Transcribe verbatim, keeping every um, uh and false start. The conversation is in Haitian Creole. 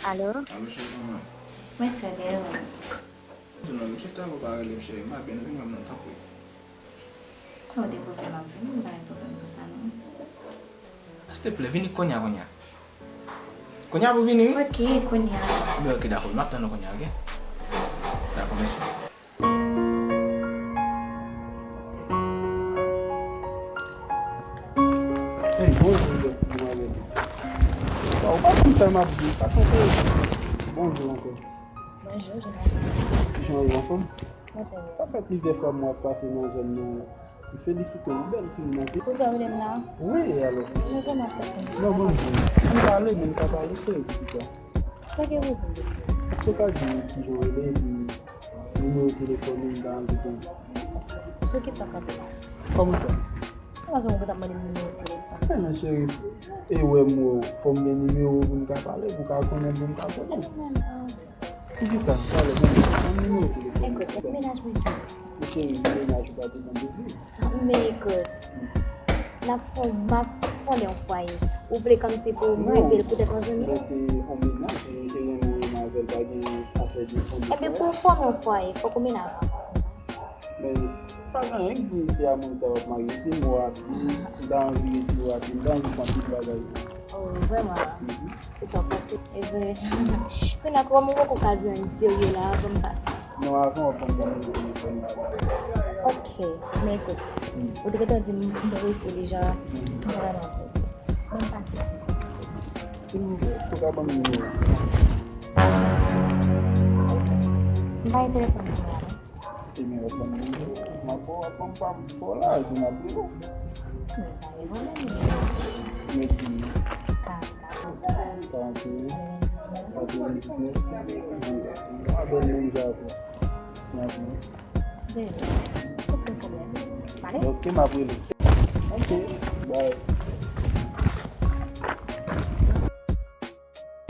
Alo? Alo, cheri, kòman? Mwen trè byen, e ou menm? Di non, m sot travay ou pa rele m, cheri. M pa byen, vin wè m non, tanpri. Non, depi w fè m ap vini, m pa gen pwoblèm pou sa, non. Silteplè, vini kounye a, kounye a. Kounye a pou vini, wi. Ok, kounye a. Ebyen, ok, dakò, m ap tann ou kounye a, ok? Dakò, mèsi. Hey, bonjou, demwazèl. Wa, ou pa konn sa m ap di, pa konn sa. Bonjou ankò. Bonjou, Jonathan. Kijan w ye, anfòm? Mwen trè byen. Sa fè plizyè fwa m wè w ap pase nan zòn nan. M felisite w, ou bèl timoun anpil. Pou sa w rele m la? Wi, alò. Mwen vrèman fè konn. Non, bonjou. M pale, men m ka pale, se ki sa? Sa ke ou di m, mesye? Èske w ka di m kijan w rele, epi nimewo telefòn ou, m ka anvoye pou ou? Sou ki sa w kanpe la? Kòman sa? Kòman sa w gentan mande m nimewo telefòn? Men non, cheri, e wè m wè w, fò m gen nimewo pou m ka pale, pou w ka konnen pou m ka konnen. Poukisa? Talè, bon, ban m nimewo telefòn. Ekout, mennaj mwen, cheri. Cheri, mennaj ou pa te konn depi. Men ekout, n ap fon-, m ap fòme yon fwaye. Ou vle kòmsi pou m rete l poutèt yon zanmi? Non, lè se yon mennaj, e, e yon mennaj, pa gen afè de fòme fwaye. Ebyen, pou w fòme yon fwaye, fòk ou mennaj ou. Men, pa gen anyen k di se a moun sa w ap marye. Epi m wè w ap di, m ta anvi rete w ap di, m ta anvi pran tout bagay. Oh, vrèman? Mhm. Se sa w panse? Ebyen, kounye a, kòm ou poko ka di anyen serye la, ban m pase. Non, avan w ap ban m nimewo telefòn ou. Ok, men ekout, hmm, ou te gentan di m, m dwe resi li jan, hmm, m vrèman prese. Ban m pase, silvouplè. Silvouplè, èske w ka ban m nimewo? M pa gen telefòn sou mwen la, non. Ebyen, w ap ban m nimewo. M ap ba w, w ap ban m pa m fò la, epi m ap rele w. Men pa gen pwoblèm. Mèsi. Karannkat. Karannkat. Katrevendiznèf. Katrevendiznèf. Mwen a bèl menm jan avè w. Mèsi anpil. Bèl. Okenn pwoblèm. Pale. Ok, m ap rele w. Ok. Bye.